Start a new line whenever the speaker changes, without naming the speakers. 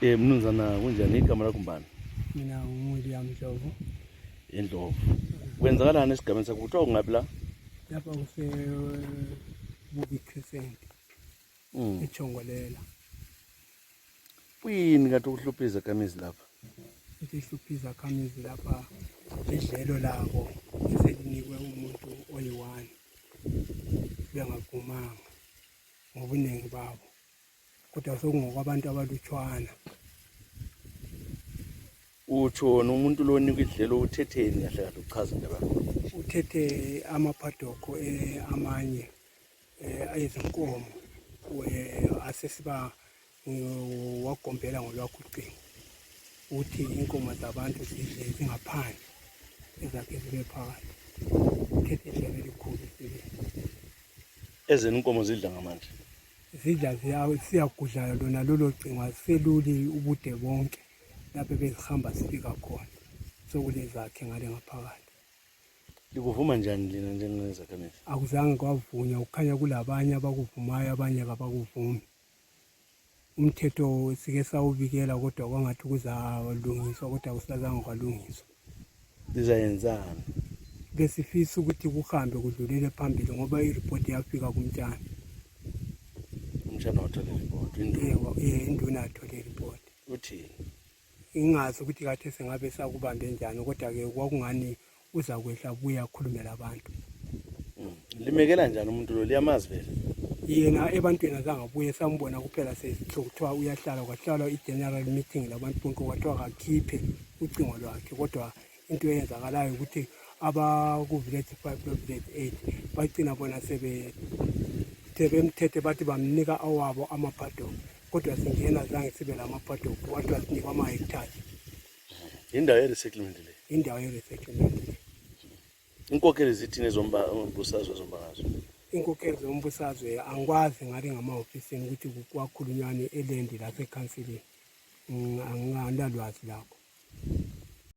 Mnumzana kunjani igama lakho mbani?
Mina ngumuntu yamhlobo.
Indlovu. Kwenzakalani esigabeni sakho? Kuthiwa ungabi la?
Lapha kuse Bubi Crescent. Echongolela.
Kuyini kanti ukuhluphiza kamizi lapha?
Ukuhluphiza kamizi lapha idlelo labo eselinikwe umuntu oyi-1. Bengagumanga ngobuningi babo. Kodwa sokungokwabantu abalutshwana.
Utsho umuntu lo onikwe idlelo uthetheni kahle kahle uchaza indaba yakho?
Uthethe amaphadoko amanye ezinkomo asesiba wagombela ngolwakho ucingo. Uthi inkomo zabantu zidle zingaphandle ezakhe zibe phakathi. Uthethe idlelo elikhulu sibili.
Ezeni inkomo zidla ngamanje?
Zidla siyagudla lona lolo cingo seluli ubude bonke lapho bezihamba sifika khona. Sokulezakhe ngale ngaphakathi.
Likuvuma njani lina njengezakhamuzi?
Akuzange kwavunywa, ukhanya kulabanye abakuvumayo abanye abakuvumi. Umthetho sike sawubikela kodwa kwangathi kuzalungiswa kodwa kusazange kwalungiswa.
Lizayenzani?
Besifisa ukuthi kuhambe kudlulele phambili ngoba i-report yafika kumtshana.
Umtshana wathole report?
Induna yathole report.
Uthini?
Ingazi ukuthi kade sengabe sakubambe njani kodwa-ke kwakungani uza kwehla buya akhulumela abantu.
Limekela njani umuntu lo? Liyamazi vele?
Yena ebantwini azangabuye sambona kuphela sekuthiwa uyahlala kwahlala i-general meeting labantu bonke kwathiwa kakhiphe ucingo lwakhe. Kodwa into eyenzakalayo ukuthi abaku-village 5 no-village 8 bagcina bona sebemthethe bathi bamnika awabo amaphadoko. Kodwa singena zange sibe la maphadoko, wathiwa sinikwa ama-hectares.
Indawo ye-resettlement le?
Indawo ye-resettlement le.
Inkokheli zithini ezombusazwe zombangazo?
Inkokheli zombusazwe angikwazi ngale ngamahofisini ukuthi kwakhulunywani elendi lasekhansilini. Anginalwazi lakho.